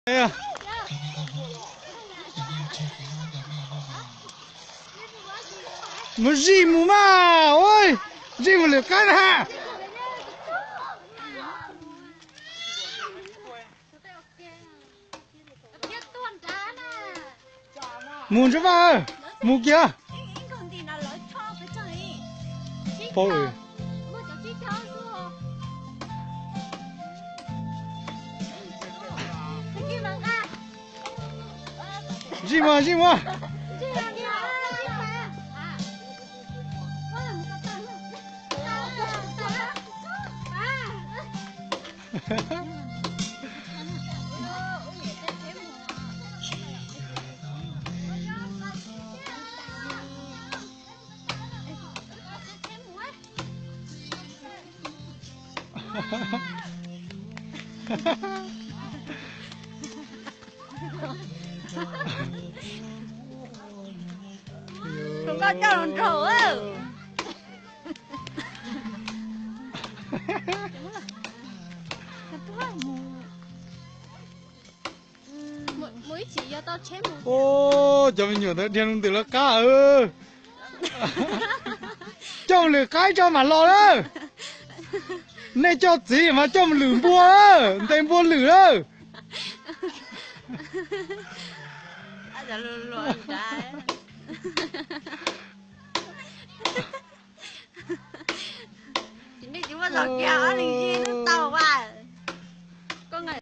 Mus zij mus mas, ua, zij mus lwm qaib na. Mus Ntsuab Vaj, mus kiag. Zij mus, zij mus. Koj coj los nrog. Ua, cov me nyuam ntawd dhia loo ntawm lawv qab. Coj mus lwm qaib tso mam los lawm. Nej coj txiv mas coj mus lwm npua lawm, ntes npua lwm lawm. Nej tsis muaj zog kiag ob leeg zij twb tau.